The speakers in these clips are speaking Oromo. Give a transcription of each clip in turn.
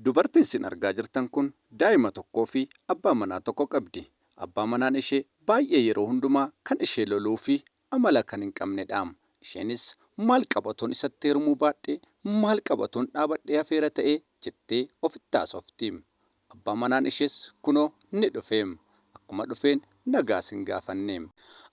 Dubartiin isin argaa jirtan kun daa'ima tokkoo fi abbaa manaa tokko qabdi. Abbaa manaan ishee baay'ee yeroo hundumaa kan ishee loluu fi amala kan hin qabnedha. Isheenis maal qaba otoon isatti heerumuu baadhee, maal qaba otoon dhaabadhee hafeera ta'ee jettee ofitti haasofti. Abbaa manaan ishees kunoo ni dhufe. Akkuma dhufeen nagaa sin gaafanne.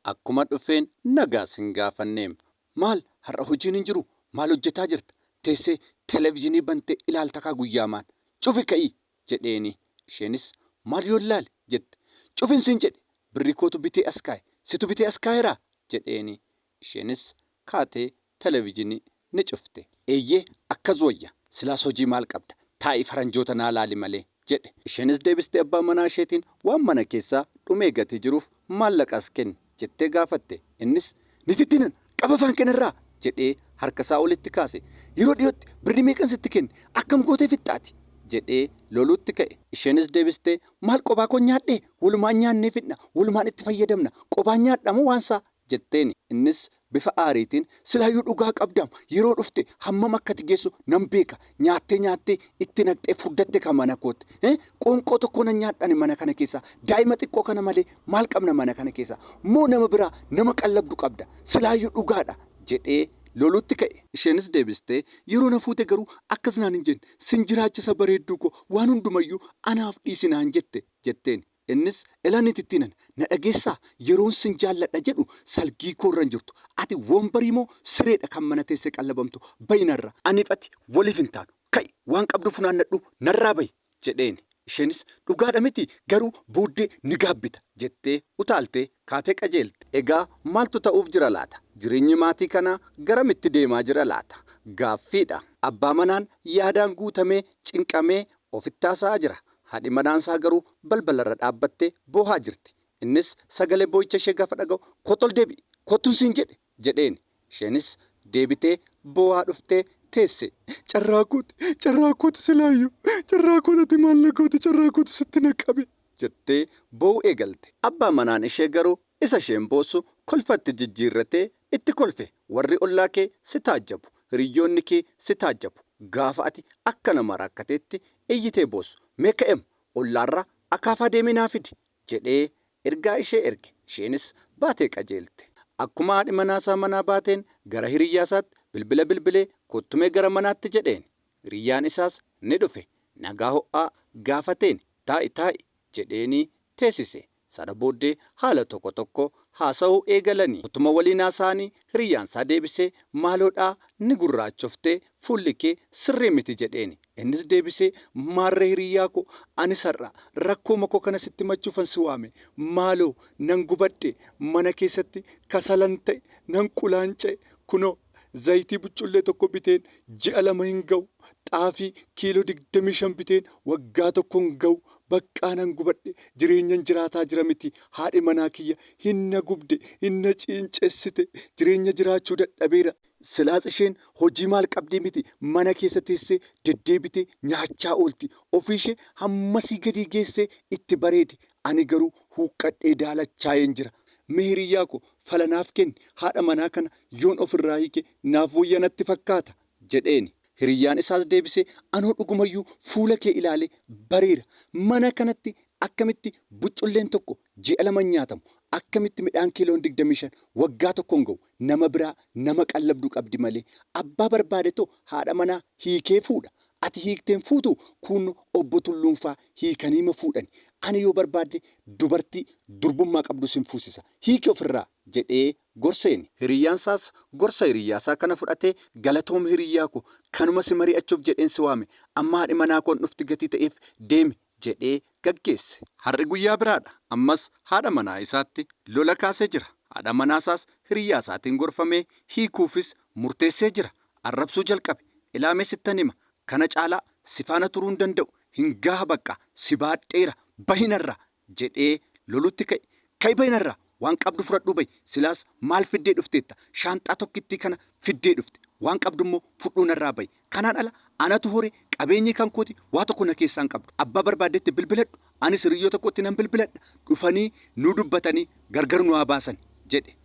Akkuma dhufeen nagaa sin gaafanne. Maal har'a hojiin hin jiruu? Maal hojjetaa jirta? Teessee televizhinii bantee ilaaltakaa guyyaamaan. Cufi ka'ii! jedheeni. Isheenis maal yoon laale? jette. Cufin siin jedhe! Birrii kootu bitee as kaa'e. Situ bitee as kaa'eeraa? jedheeni. Isheenis kaatee televizhinii ni cufte. Eeyyee akkas wayya. Silaas hojii maal qabda? Taa'ii faranjoota naa laali malee jedhe. Isheenis deebistee abbaa manaa isheetiin waan mana keessaa dhumee gatii jiruuf maallaqa as kenni jettee gaafatte. Innis Nitittii nana! Qaba afaan kee narraa! jedhee harka isaa olitti kaase. Yeroo dhiyootti birrii meeqan sitti kenne? Akkam gootee fixxa ati? jedhee loluutti ka'e. Isheenis deebistee Maal qobaa koon nyaadhee? Walumaan nyaannee fixna, walumaan itti fayyadamna. Qobaan nyaadha moo waansaa? jetteeni. Innis bifa aariitiin, Silaayyuu dhugaa qabdaam, yeroo dhufte hammam akka ati geessu nan beeka. Nyaattee nyaattee itti naqxee furdatte kaa mana kootti. Eh? Qoonqoo tokko nan nyaadha ani mana kana keessaa. Daa'ima xiqqoo kana malee maal qabna mana kana keessaa? Moo nama biraa nama qallabdu qabda? Silaayyuu dhugaadha jedhee loluutti ka'e. Isheenis deebistee, Yeroo na fuute garuu akkas naan hin jenne. Sin jiraachisa bareedduu koo, waan hundumayyuu anaaf dhiisi naan jette jetteeni. Innis, Ilaa niitittii nana, na dhageessaa? Yeroon sin jaalladha jedhu salgii koo irra hin jirtu. Ati wombarii moo sireedha kan mana teessee qallabamtu? Ba'i narraa! Aniif ati waliif hin taanu. Ka'i, waan qabdu funaannadhuu narraa ba'i! jedheeni. Isheenis, Dhugaadha mitii? Garuu booddee ni gaabbita! jettee utaaltee kaatee qajeelte. Egaa maaltu ta'uuf jira laata? Jireenyi maatii kanaa garamitti deemaa jira laata? Gaaffiidha. Abbaa manaan yaadaan guutamee, cinqamee ofitti haasa'aa jira. Haadhi manaansaa garuu balbalarra dhaabbattee boohaa jirti. Innis sagalee boo'icha ishee gaafa dhaga'u, Kottu ol deebi'i! Kottun siin jedhe! jedheen. Isheenis deebitee boo'aa dhuftee teesse. Carraa kooti! Carraa kooti silaayyuu! Carraa kooti ati maal na goote? Carraa kootu sitti na qabe! jettee boo'uu eegalte. Abbaa manaan ishee garuu isa isheen boossu kolfatti jijjiirratee itti kolfe. Warri ollaa kee si taajjabu. Hiriyyoonni kee si taajjabu. Gaafa ati akka nama rakkateetti iyyitee boossu. Mee ka'em ollaarraa akaafaa deemii naa fidi! jedhee ergaa ishee erge. Isheenis baatee qajeelte. Akkuma haadhi manaasaa manaa baateen gara hiriyyaasaatti bilbila bilbilee kottumee gara manaatti jedheen. Hiriyyaan isaas ni dhufe. Nagaa ho'aa gaafateen taa'i taa'i jedheenii teessise. Sana booddee haala tokko tokko haasa'uu eegalani. Utuma waliin haasa'anii hiriyyaansaa deebisee, Maaloodhaa ni gurraachoftee fuulli kee sirrii miti jedheeni. Innis deebisee, Maarree hiriyyaa koo anis har'a rakkooma koo kana sitti himachuufan si waame. Maaloo nan gubadhe, mana keessatti kasalan ta'e, nan qulaanca'e, kunoo Zayitii buccullee tokko biteen ji'a 2 hin ga'u. Xaafii kiiloo 25 biteen waggaa tokko hin ga'u. Baqqaa nan gubadhe. Jireenyan jiraataa jira miti. Haadhi manaa kiyya hin na gubde, hin na ciincessite. Jireenya jiraachuu dadhabeera. Silaas isheen hojii maal qabdii miti mana keessa teessee deddeebitee nyaachaa oolti. Ofiishee hammasii gadii geessee itti bareedi. Ani garuu huuqqadhee daalachaa'een jira. Mee hiriyyaa koo fala naaf kenni. Haadha manaa kana yoon of irraa hiike naaf wayya natti fakkaata jedheeni. Hiriyyaan isaas deebisee, Anoo dhugumayyuu fuula kee ilaalee bareera. Mana kanatti akkamitti bucculleen tokko ji'a lama hin nyaatamu? Akkamitti midhaan kiiloon 25 waggaa tokko hin ga'u? Nama biraa nama qallabdu qabdi malee. Abbaa barbaadetoo haadha manaa hiikee fuudha. Ati hiiktee hin fuutuu? Kuunno obbo Tulluunfaa hiikaniima fuudhani. Ani yoo barbaadde dubartii durbummaa qabdu sin fuusisa. Hiiki ofirraa! jedhee gorseeni. Hiriyyaansaas gorsa hiriyyaasaa kana fudhatee, Galatoomi hiriyyaa koo, kanuma si mari'achuuf jedheen si waame. Amma haadhi manaa koon dhufti gatii ta'eef deemi jedhee gaggeesse. Har'i guyyaa biraadha. Ammas haadha manaa isaatti lola kaasee jira. Haadha manaasaas hiriyyaasaatiin gorfamee hiikuufis murteessee jira. Arrabsuu jalqabe. Ilaa mee sittan hima. Kana caalaa si faana turuu hin danda'u. Hin gaha baqqaa. Si baadheera. Bahi narraa! jedhee loluutti ka'e. Ka'i bahi narraa! Waan qabdu fudhadhuu bahi. Silaas maal fiddee dhufteetta? Shaanxaa tokkittii kana fiddee dhufte. Waan qabdummoo fudhuu narraa bahi. Kanaan ala anatu hore, qabeenyi kan kooti, waa tokko na keessaa hin qabdu. Abbaa barbaaddetti bilbiladhu, anis hiriyyoota kootti nan bilbiladha. Dhufanii nu dubbatanii gargar nu haa baasani jedhe.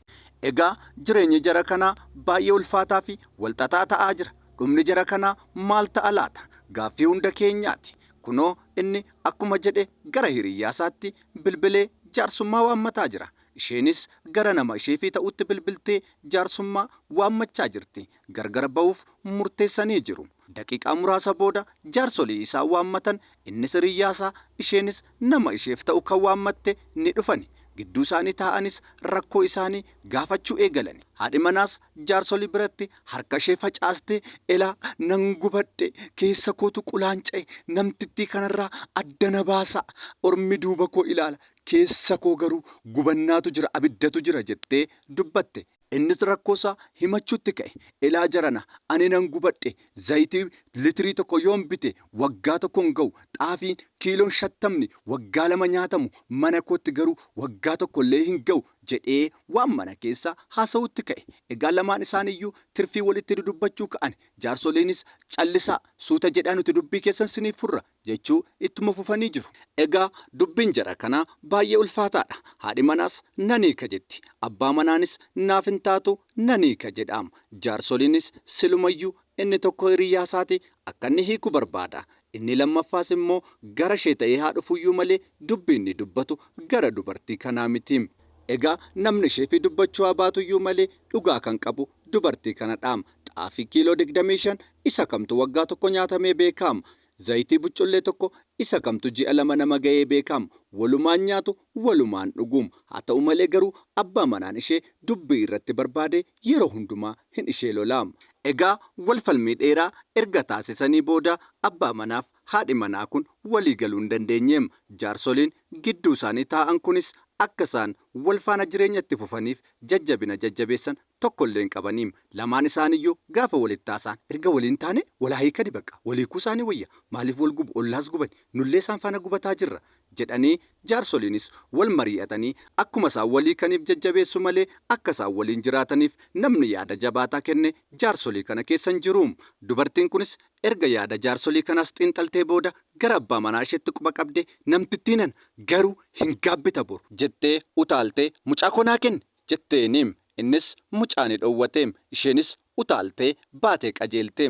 Egaa jireenyi jara kanaa baay'ee ulfaataa fi walxaxaa ta'aa jira. Dhumni jara kanaa maal ta'a laata? Gaaffii hunda keenyaati. Kunoo inni akkuma jedhe gara hiriyyaa isaatti bilbilee jaarsummaa waammataa jira. Isheenis gara nama isheefii ta'utti bilbiltee jaarsummaa waammachaa jirti. Gargar ba'uuf murteessanii jiru. Daqiiqaa muraasa booda jaarsolii isaa waammatan, innis hiriyyaa isaa, isheenis nama isheef ta'u kan waammatte ni dhufani. Gidduu isaanii taa'anis rakkoo isaanii gaafachuu eegalani. Haadhi manaas jaarsolii biratti harka ishee facaastee, "Elaa nan gubadhe, keessa kootu qulaanca'e, namtittii kanarraa adda na baasaa, ormi duuba koo ilaala, keessa koo garuu gubannaatu jira, abiddatu jira," jettee dubbatte. Innis rakkoo isaa himachuutti ka'e. "Elaa jarana, ani nan gubadhe, zayitii litirii tokko yoon bite waggaa tokko hin ga'u, xaafiin kiiloon 50 waggaa 2 nyaatamu mana kootti garuu waggaa tokko illee hin ga'u," jedhee waan mana keessa haasa'uutti ka'e. Egaa lamaan isaaniiyyuu tirfii walitti dudubbachuu ka'an. Jaarsoliinis, "Callisaa, suuta jedhaa, nuti dubbii keessan siniif furra," jechuu ittuma fufanii jiru. Egaa dubbiin jara kanaa baay'ee ulfaataadha. Haadhi manaas nan hiika jetti. Abbaa manaanis naaf hin taatu, nan hiika jedha. Jaarsoliinis silumayyuu inni tokko hiriyyaa isaati akka inni hiiku barbaada. Inni lammaffaas immoo gara ishee ta'ee haa dhufuyyuu malee dubbii inni dubbatu gara dubartii kanaa miti. Egaa namni isheefi dubbachuu haa baatuyyuu malee dhugaa kan qabu dubartii kanadha. Xaafii kiiloo 25 isa kamtu waggaa tokko nyaatamee beeka? Zayitii buccullee tokko isa kamtu ji'a 2 nama ga'ee beeka? Walumaan nyaatu, walumaan dhugu. Haa ta'u malee garuu abbaa manaan ishee dubbii irratti barbaadee yeroo hundumaa hin ishee lola. Egaa wal falmii dheeraa erga taasisanii booda abbaa manaaf haadhi manaa kun walii galuu hin dandeenye. Jaarsoliin gidduu isaanii taa'an kunis akka isaan wal faana jireenya itti fufaniif jajjabina jajjabeessan tokko illee hin qabani. Lamaan isaaniiyyuu gaafa walitti haasa'an, "Erga waliin taane wal haa hiikani, bakka wal hiikuu isaanii wayya, maaliif wal gubu, ollaas gubani, nullee isaan faana gubataa jirra," jedhanii jaarsoliinis wal mari'atanii akkuma isaan wal hiikaniif jajjabeessu malee akka isaan waliin jiraataniif namni yaada jabaataa kenne jaarsolii kana keessa hin jiru. Dubartiin kunis erga yaada jaarsolii kanaas xiinxaltee booda gara abbaa manaa isheetti quba qabdee, "Namtittii nana garuu hin gaabbita boru," jettee utaaltee, "Mucaa koo naa kenni," jetteeni. Innis mucaa ni dhowwate. Isheenis utaaltee baatee qajeelte.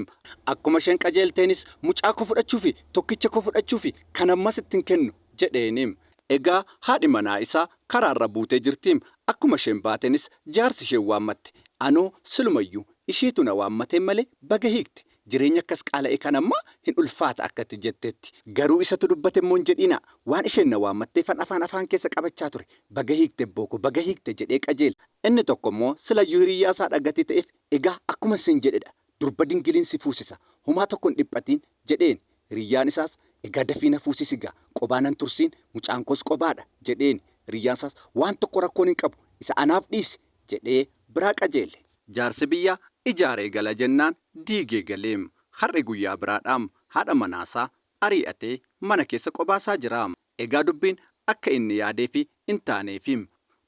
Akkuma isheen qajeelteenis, "Mucaa koo fudhachuufi, tokkicha koo fudhachuufi, kan ammas ittiin kennu," jedheeni. Egaa haadhi manaa isaa karaarra buutee jirti. Akkuma isheen baateenis jaarsi isheen waammatte, "Anoo silumayyuu isheetu na waammatee malee baga hiikte. Jireenya akkas qaala'e kan ammaa hin ulfaata akkatti jettetti. Garuu isatu dubbate immoo hin jedhinaa. Waan isheen na waammatteefan afaan afaan keessa qabachaa ture. Baga hiikte booko, baga hiikte," jedhee qajeele. Inni tokko immoo silayyuu hiriyyaa isaa dhagatii ta'eef, "Egaa akkuma sin jedhedha. Durba dingiliin si fuusisa. Homaa tokko hin dhiphatiin," jedheen. Hiriyyaan isaas, "Egaa dafii na fuusisi gaa, qobaa nan tursiin, mucaan koos qobaadha," jedheen. Hiriyyaan isaas, "Waan tokko rakkoon hin qabu, isa anaaf dhiisi," jedhee biraa qajeele. Jaarsi biyyaa ijaaree gala jennaan diigee galeem. Har'i guyyaa biraadhaam. Haadha manaasaa ari'atee mana keessa qobaasaa jira. Egaa dubbiin akka inni yaadeefi hin taaneefi.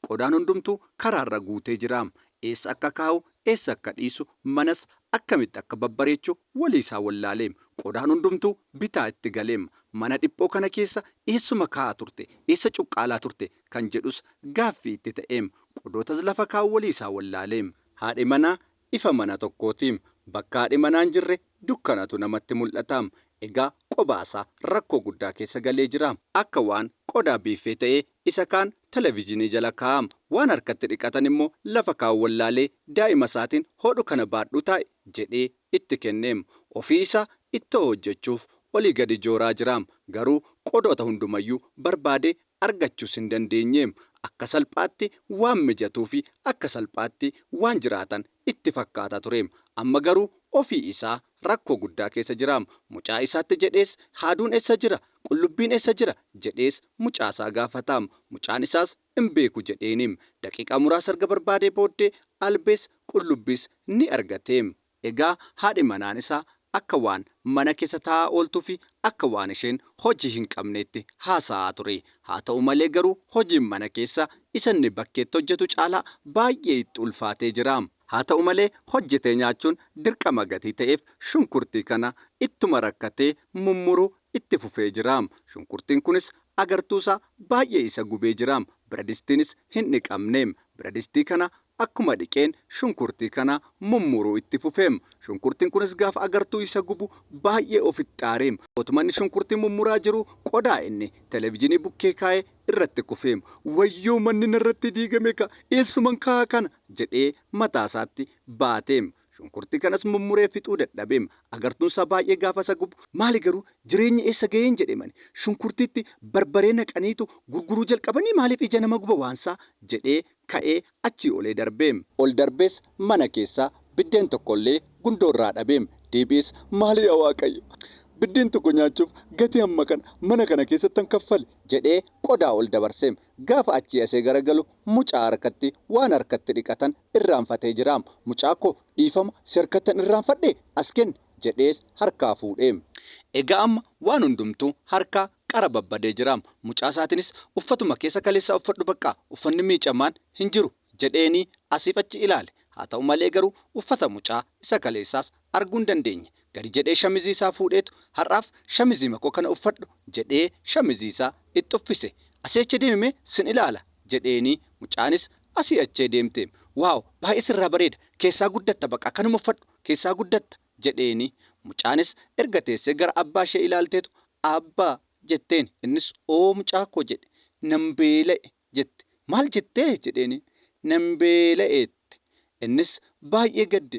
Qodaan hundumtuu karaarra guutee jira. Eessa akka kaa'u, eessa akka dhiisu, manas akkamitti akka babbareechu waliisaa wallaale. Qodaan hundumtuu bitaa itti galeem. Mana dhiphoo kana keessa eessuma kaa'aa turte, eessa cuqqaalaa turte kan jedhus gaaffii itti ta'eem. Qodootas lafa kaa'u waliisaa wallaale. Haadhi manaa ifa mana tokkooti. Bakka haadhi manaa hin jirre dukkanatu namatti mul'ata. Egaa qobaasaa rakkoo guddaa keessa galee jira. Akka waan qodaa biiffee ta'ee isa kaan televizyiinii jala kaa'am. Waan harkatti dhiqatan immoo lafa kaa'u wallaalee daa'ima isaatiin, "Hodhu kana baadhuu taa'i," jedhee itti kenneem. Ofii isaa ittoo hojjechuuf olii gadi jooraa jira. Garuu qodoota hundumayyuu barbaadee argachuus hin dandeenye. Akka salphaatti waan mijatuu fi akka salphaatti waan jiraatan itti fakkaata ture. Amma garuu ofii isaa rakkoo guddaa keessa jira. Mucaa isaatti jedhees, "Haaduun eessa jira? Qullubbiin eessa jira?" jedhees mucaa isaa gaafata. Mucaan isaas "Hin beeku," jedheeni. Daqiiqaa muraasa erga barbaadee booddee albees qullubbiis ni argate. Egaa haadhi manaan isaa akka waan mana keessa taa'aa ooltuu fi akka waan isheen hojii hin qabneetti haasa'aa ture. Haa ta'u malee garuu hojiin mana keessa isa inni bakkeetti hojjetu caalaa baay'ee itti ulfaatee jira. Haa ta'u malee hojjetee nyaachuun dirqama gatii ta'eef shunkurtii kana ittuma rakkatee mummuruu itti fufee jira. Shunkurtiin kunis agartuusaa baay'ee isa gubee jira. Biradistiinis hin dhiqamne. Biradistii kana akkuma dhiqeen shunkurtii kana mummuruu itti fufeem. Shunkurtiin kunis gaafa Agartuu isa gubu baay'ee ofitti aareem. Otuma inni shunkurtii mummuraa jiruu qodaa inni televijinii bukkee kaa'e irratti kufeem. Wayyoo manni narratti diigame ka eessuman kaa'a kana jedhee mataasaatti baateem. Shunkurtii kanas mummuree fixuu dadhabeem. Agartuunsaa baay'ee gaafa isa gubu maali garuu jireenyi eessa ga'een jedheem ani. Shunkurtiitti barbaree naqaniitu gurguruu jalqabanii maaliif ija nama guba waansaa jedhee ka'ee achii olee darbeem. Ol darbees mana keessaa biddeen tokkollee gundoorraa dhabeem. Deebi'ees maali yaa Waaqayyo! Biddeen tokko nyaachuuf gatii hamma kana mana kana keessattan kaffale jedhee qodaa ol dabarseem. Gaafa achii asee garagalu mucaa harkatti waan harkatti dhiqatan irraanfatee jiraam. Mucaa koo dhiifama si harkattan irraanfadhee? As kenni jedhees harkaa fuudheem. Egaa amma waan hundumtuu harkaa qara babbadee jiraam. Mucaa isaatiinis uffatuma keessa kaleessaa uffadhu baqqaa uffanni miicamaan hin jiru jedheenii asiif achi ilaale. Haa ta'u malee garuu uffata mucaa isa kaleessaas arguu hin dandeenye. Gadi jedhee shamizii isaa fuudheetu har'aaf shamiziima koo kana uffadhu jedhee shamizii isaa itti uffise. Asii achi deemi mee sin ilaala jedheenii mucaanis asii achee deemte. Waaw baay'ee sirraa bareeda keessaa guddatta baqa kanuma uffadhu keessaa guddatta jedheeni. Mucaanis erga teessee gara abbaa ishee ilaalteetu abbaa jetteen. Innis oo mucaa koo jedhe. Nan beela'e jette. Maal jettee? jedheeni. Nan beela'eette. Innis baay'ee gadde.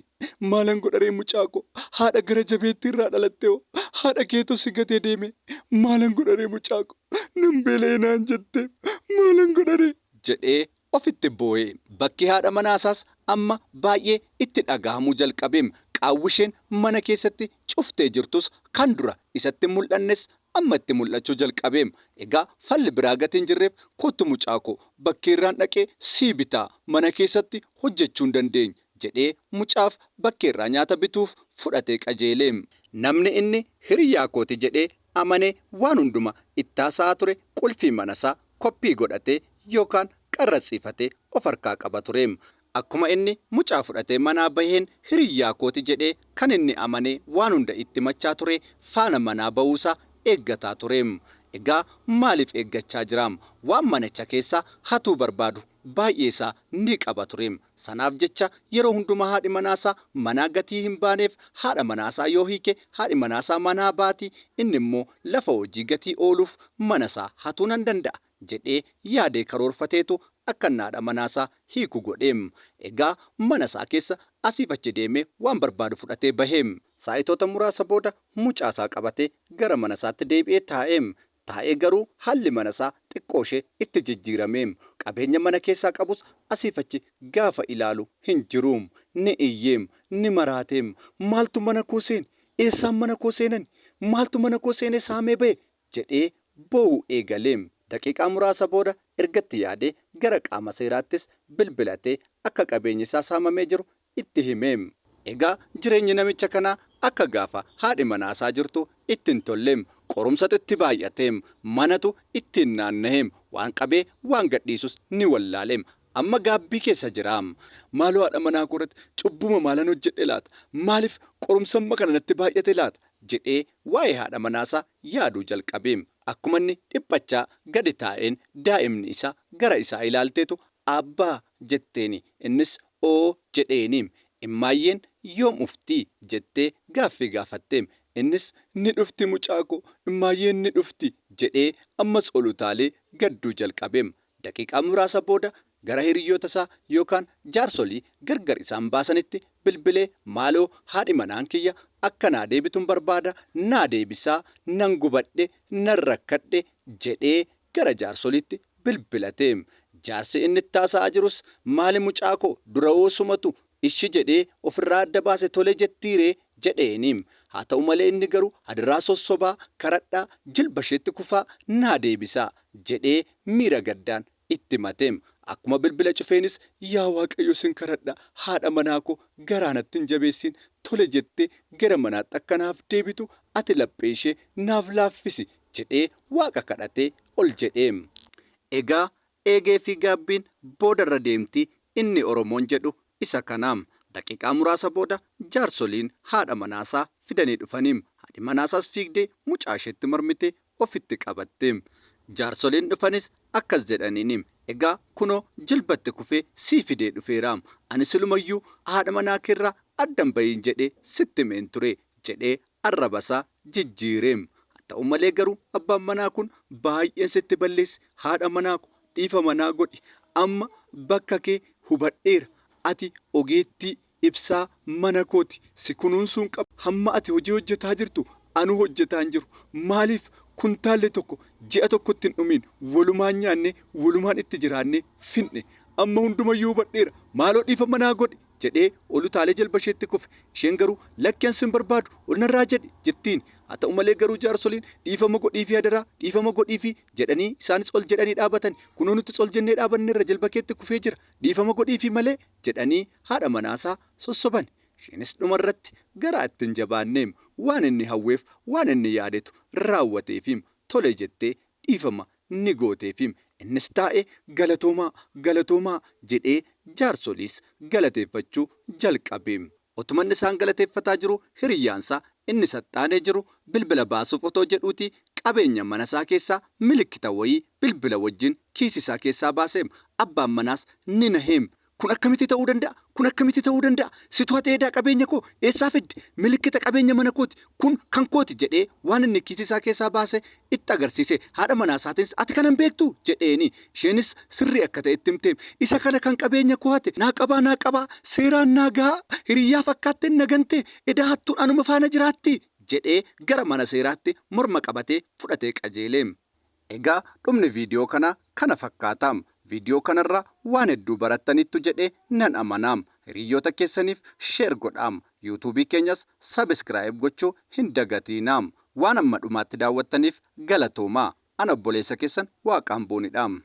Maalan godharee mucaa koo? Haadha gara jabeettii irraa dhalattehoo? Haadha keetu si gatee deeme. Maalan godharee mucaa koo? Nan beela'e naan jette. Maalan godharee? jedhee ofitti boo'e. Bakki haadha manaasaas amma baay'ee itti dhagahamuu jalqabeem. Qaawwi isheen mana keessatti cuftee jirtus kan dura isatti hin mul'annes amma itti mul'achuu jalqabeem. Egaa falli biraa gatii hin jirreef kottu mucaa koo bakkeerraan dhaqee sii bitaa mana keessatti hojjechuu hin dandeenye jedhee mucaaf bakkeerraa nyaata bituuf fudhatee qajeeleem. Namni inni hiriyyaa kooti jedhee amanee waan hunduma itti haasa'aa ture qulfii manasaa koppii godhatee yookaan qarratsiifatee of harkaa qaba tureem. Akkuma inni mucaa fudhatee manaa baheen hiriyyaa kooti jedhee kan inni amanee waan hunda itti himachaa ture faana manaa bahuusaa eeggataa tureem. Egaa maaliif eeggachaa jiraam? Waan manicha keessaa hatuu barbaadu baay'eesaa ni qaba tureem. Sanaaf jecha yeroo hundumaa haadhi manaasaa manaa gatii hin baaneef haadha manaasaa yoo hiike haadhi manaasaa manaa baati inni immoo lafa hojii gatii ooluuf manasaa hatuu nan danda'a jedhee yaadee karoorfateetu akka inni haadha manaasaa hiiku godheem. Egaa manasaa keessa asiif achi deemee waan barbaadu fudhatee baheem. Saa'itoota muraasa booda mucaasaa qabatee gara manasaatti deebi'ee taa'eem. Taa'ee garuu haalli manasaa xiqqooshee itti jijjiirameem. Qabeenya mana keessaa qabus asiif achi gaafa ilaalu hin jiruum. Ni iyyeem. Ni maraateem. Maaltu mana koo seene? Eessaan mana koo seenani? Maaltu mana koo seenee saamee bahe? jedhee boo'uu eegale. Daqiiqaa muraasa booda erga itti yaadee gara qaama seeraattis bilbilatee akka qabeenyi isaa saamamee jiru itti hime. Egaa jireenyi namicha kanaa akka gaafa haadhi manaasaa jirtu itti hin tolle. Qorumsatu itti baay'ate. Manatu ittiin naannahe. Waan qabee waan gadhiisus ni wallaale. Amma gaabbii keessa jira. Maaloo haadha manaa koo irratti cubbuma maalan hojjedhe laata? Maaliif qorumsi amma kana natti baay'ate laata? jedhee waa'ee haadha manaasaa yaaduu jalqabe. Akkuma inni dhiphachaa gadi taa'een daa'imni isaa gara isaa ilaalteetu Aabbaa! jetteeni. Innis Oo! jedheeni. Immaayyeen yoom ufti? jettee gaaffii gaafatte. Innis Ni dhufti mucaa koo, Immaayyeen ni dhufti jedhee ammas ol utaalee gadduu jalqabe. Daqiiqaa muraasa booda gara hiriyyoota isaa yookaan jaarsolii gargar isaan baasanitti bilbilee maaloo haadhi manaan kiyya akka naa deebitun barbaada naa deebisaa nan gubadhe nan rakkadhe jedhee gara jaarsoliitti bilbilate. Jaarsi inni itti haasa'aa jirus maali mucaa koo durawoo sumatu ishi jedhee ofirraa adda baase tole jettiiree jedheeni. Haa ta'u malee inni garuu hadaraa sossobaa, karadhaa, jilba isheetti kufaa naa deebisaa jedhee miira gaddaan itti himate. Akkuma bilbila cufeenis yaa Waaqayyo sin karadha haadha manaa koo garaa natti hin jabeessiin tole jettee gara manaatti akka naaf deebitu ati laphee ishee naaf laaffisi jedhee Waaqa kadhatee ol jedhe. Egaa Eegee fi gaabbiin boodarra deemti inni Oromoon jedhu isa kana. Daqiiqaa muraasa booda jaarsoliin haadha manaasaa fidanii dhufani. Haadhi manaasaas fiigdee mucaa isheetti marmitee ofitti qabatte. Jaarsoliin dhufanis akkas jedhaniini. Egaa kunoo jilbatti kufee sii fidee dhufeeraam. Ani silumayyuu haadha manaa keerraa addan bahin jedhee sitti himeen ture jedhee arrabasaa jijjiireem. Haa ta'u malee garuu abbaan manaa kun baay'een sitti balleesse, haadha manaa ko dhiifama naa godhi, amma bakka kee hubadheera, ati ogeettii ibsaa mana kooti, si kunuunsuun qaba, hamma ati hojii hojjetaa jirtu anuu hojjetaa hin jiru, maaliif kuntaalli tokko ji'a tokkotti hin dhumiin walumaan nyaannee walumaan itti jiraannee finne, amma hundumayyuu hubadheera, maaloo dhiifama naa godhi jedhee ol utaalee jilba isheetti kufe. Isheen garuu lakki an sin barbaadu, ol narraa jedhi jettiin. Haa ta'u malee garuu jaarsoliin dhiifama godhiifii hadaraa, dhiifama godhiifii jedhanii isaanis ol jedhanii dhaabatan. Kunoo nutis ol jennee dhaabanneerra, jilba keetti kufee jira, dhiifama godhiifii malee jedhanii haadha manaasaa sossoban. Isheenis dhumarratti garaa itti hin jabaanneem, waan inni hawweef waan inni yaadetu raawwateefiim tole jettee dhiifama ni gooteefiim. Innis taa'ee galatoomaa, galatoomaa jedhee jaarsoliis galateeffachuu jalqabe. Otuma inni isaan galateeffataa jiruu hiriyyaansaa inni saxxaanee jiru bilbila baasuuf otoo jedhuutii qabeenya manasaa keessaa milikkita wayii bilbila wajjin kiisiisaa keessaa baaseem. Abbaan manaas ni naheem. Kun akkamitti ta'uu danda'a? Kun akkamitti ta'uu danda'a? Situ hatee edaa qabeenya koo eessaa fidde? Milikkita qabeenya mana kooti. Kun kan kooti jedhee waan inni kiisii isaa keessaa baase itti agarsiise. Haadha manaa isaatiinis ati kana hin beektuu? jedheeni. Isheenis sirrii akka ta'e itti himteem. Isa kana kan qabeenya koo hate naa qabaa, naa qabaa, seeraan naa gahaa, hiriyyaa fakkaatteen na gantee, edaa hattuun anuma faana jiraattii? jedhee gara mana seeraatti morma qabatee fudhatee qajeeleem. Egaa dhumni viidiyoo kanaa kana fakkaataam. Viidiyoo kanarraa waan hedduu barattaniittu jedhee nan amanaam. Hiriyyoota keessaniif share godhaam. YouTube keenyas subscribe gochuu hin dagatiinaam. Waan amma dhumaatti daawwattaniif galatoomaa. Ana obboleessa keessan Waaqaan Buunidhaam.